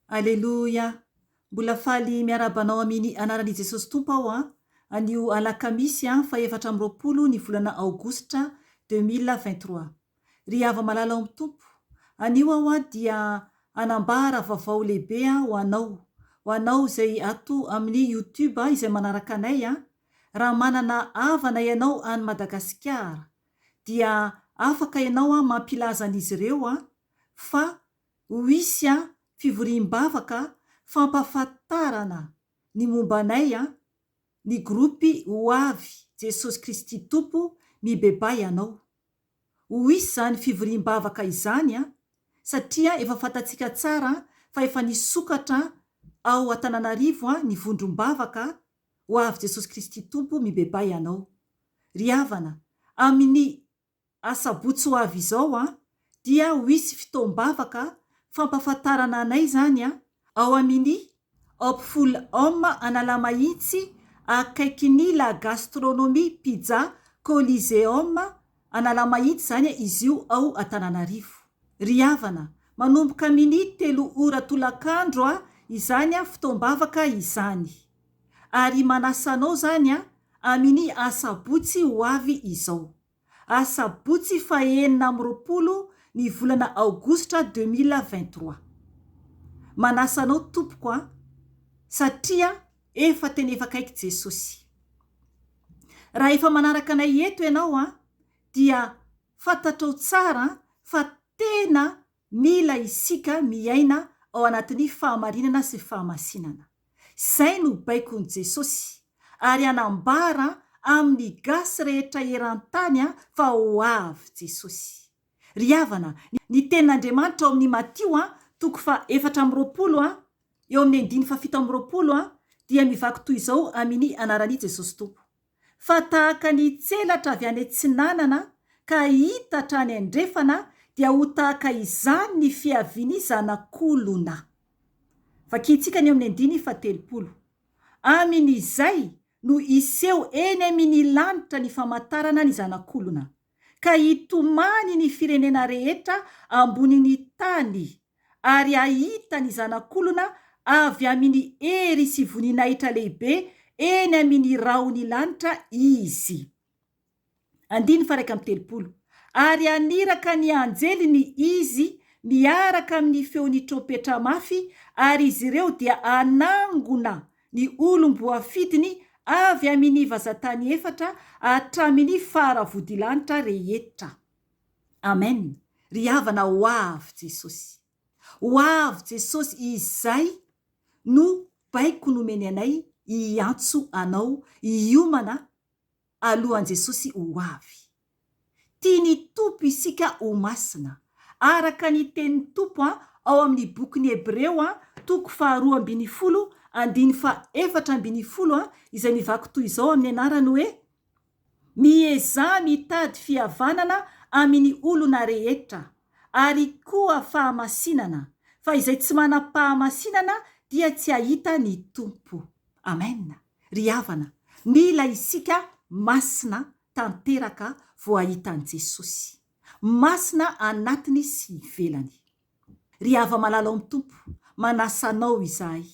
Aleloia! Mbola faly miarahaba anao aminy anaran' i Jesosy Tompo aho an, anio alakamisy an faha 24 ny volana aogositra 2023. Ry hava-malala ao amin'ny Tompo, anio aho an dia hanambara vaovao lehibe an ho anao, ho anao izay ato amin'ny youtube izay manaraka anay an, raha manana havana ianao any Madagasikara dia afaka ianao an mampilaza an'izy ireo an fa Ho hisy a fivoriam-bavaka fampahafantarana ny momba anay a ny groupe ho avy Jesosy Kristy Tompo mibebaha ianao. Ho hisy izany fivoriam-bavaka izany a satria efa fantatsika tsara fa efa nisokatra ao Antananarivo a ny vondrom-bavaka ho avy Jesosy Kristy Tompo mibebaha ianao. Ry havana, amin'ny Asabotsy ho avy izao an, dia ho hisy fotoam-bavaka fampahafantarana anay izany an, ao amini Hopeful Home Analamahitsy akaikin'ny La Gastronomie Pizza Coliseum Analamahitsy izany izy io ao Antananarivo. Ry havana, manomboka amini 3 ora tolakandro an izany fotoam-bavaka izany. Ary manasa anao izany an amini asabotsy ho avy izao. Asabotsy faha 26 ny volana aogositra 2023. Manasa anao tompoko a, satria efa tena efa akaiky Jesosy. Raha efa manaraka anay eto ianao a, dia fantatrao tsara fa tena mila isika miaina ao anatin'ny fahamarinana sy fahamasinana. Izay no baikon'i Jesosy, ary hanambara amin'ny gasy rehetra eran-tany fa ho avy Jesosy. Ry havana, ny tenin'Andriamanitra ao amin'ny Matio toko faha 24 eo amin'ny andininy faha 27 dia mivaky toy izao amini anaran'i Jesosy Tompo. Fa tahaka ny tselatra avy any atsinanana ka hita hatrany andrefana dia ho tahaka izany ny fiavian'ny Zanak'olona. Vakintsika ny eo amin'ny andininy fahatelopolo. Amin'izay no hiseho eny amin'ny lanitra ny famantarana ny Zanak'olona, ka hitomany ny firenena rehetra ambonin'ny tany, ary hahita ny Zanak'olona avy amin'ny hery sy voninahitra lehibe eny amin'ny rahon'ny lanitra izy. Andininy faha 31. Ary haniraka ny anjeliny izy miaraka amin'ny feon'ny trompetra mafy, ary izy ireo dia hanangona ny olom-boafidiny avy amin'ny vazan-tany efatra hatramin'ny faravodilanitra rehetra. Amen ry havana ho avy Jesosy. Ho avy Jesosy izay no baiko nomeny anay hiantso anao hiomana alohan'i Jesosy ho avy. Tian'i Tompo isika ho masina. Araka ny tenin'ny Tompo ao amin'ny bokin'ny Hebreo toko faha 12 andininy faha 14 izay mivaky toy izao amin'ny anarany hoe, Miezaha mitady fihavanana amin'ny olona rehetra, ary koa fahamasinana, fa izay tsy manam-pahamasinana dia tsy hahita ny Tompo. Amen. Ry havana, mila isika masina tanteraka vao hahita an'i Jesosy. Masina anatiny sy ivelany. Ry hava-malala ao amin'ny Tompo, manasa anao izahay.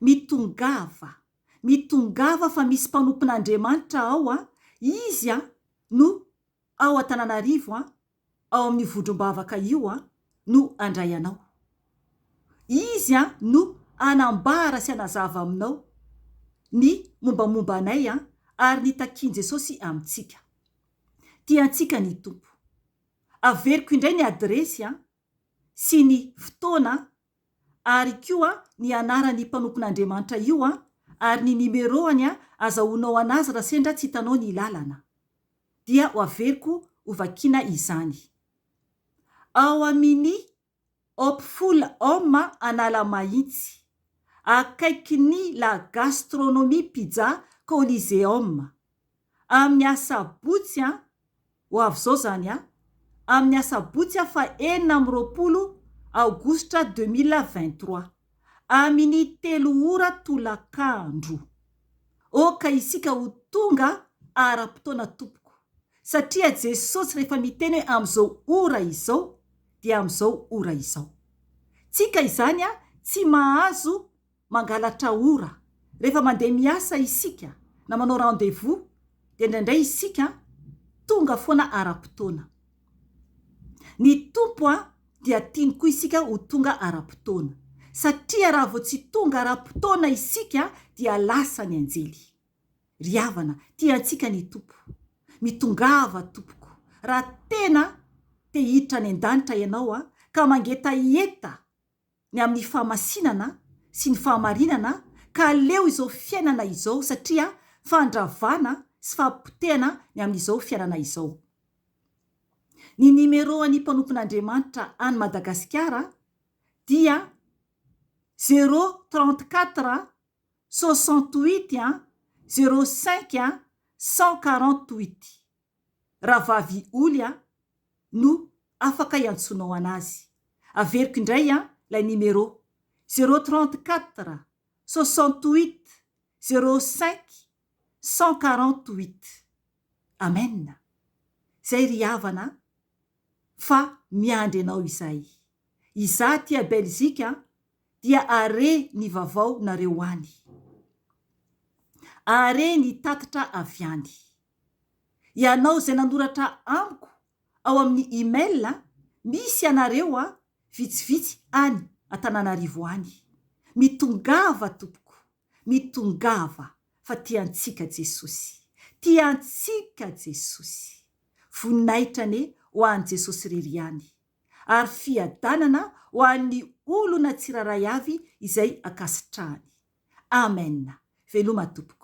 Mitongava. Mitongava fa misy mpanompon'Andriamanitra ao an, izy an no ao Antananarivo an, ao amin'io vondrom-bavaka io an no handray anao. Izy an no hanambara sy hanazava aminao ny mombamomba anay an ary ny takian'i Jesosy amintsika. Tia antsika ny Tompo. Averiko indray ny adiresy an sy ny fotoana ary koa ny anaran'ny mpanompon'Andriamanitra io an, ary ny numéro-any an, azahoanao anazy raha sendra tsy hitanao ny lalana. Dia ho averiko ho vakiana izany. Ao amini Hopeful Home Analamahitsy, akaikin'ny La Gastronomie Pizza Coliseum. Amin'ny asabotsy an, ho avy izao izany an, amin'ny asabotsy an faha 26 aogositra 2023, amin'ny 3 ora tolakandro. Aoka isika ho tonga ara-potoana tompoko, satria Jesosy rehefa miteny hoe amin'izao ora izao dia amin'izao ora izao. Tsika izany an, Tsy mahazo mangalatra ora. Rehefa mandeha miasa isika na manao rendez-vous dia indraindray isika tonga foana ara-potoana. Ny Tompo dia tiany koa isika ho tonga ara-potoana. Satria raha vao tsy tonga ara-potoana isika dia lasa ny anjely. Ry havana, tia antsika ny Tompo. Mitongava tompoko, raha tena te hiditra any an-danitra ianao ka mangetaheta ny amin'ny fahamasinana sy ny fahamarinana ka aleo izao fiainana izao satria fandravana sy fahapotehana ny amin'izao fiainana izao. Ny numéro an'ny mpanompon'Andriamanitra any Madagasikara dia zéro 34 68 05 148. Rahavavy Oly a, no afaka iantsoanao anazy. Averiko indray an, ilay numéro, zéro 34 68 05 148. Amen. Zay ry havana fa miandry anao izay. Izaho aty a Belgique an, dia are ny vavao nareo any. Are ny tatitra avy any. Ianao izay nanoratra amiko ao amin'ny email, misy anareo vitsivitsy any Antananarivo any. Mitongava tompoko, mitongava fa tiantsika Jesosy. Tiantsika Jesosy. Voninahitra anie ho an'i Jesosy irery ihany. Ary fiadanana ho an'ny olona tsirairay avy izay ankasitrahany. Amen. Veloma tompoko.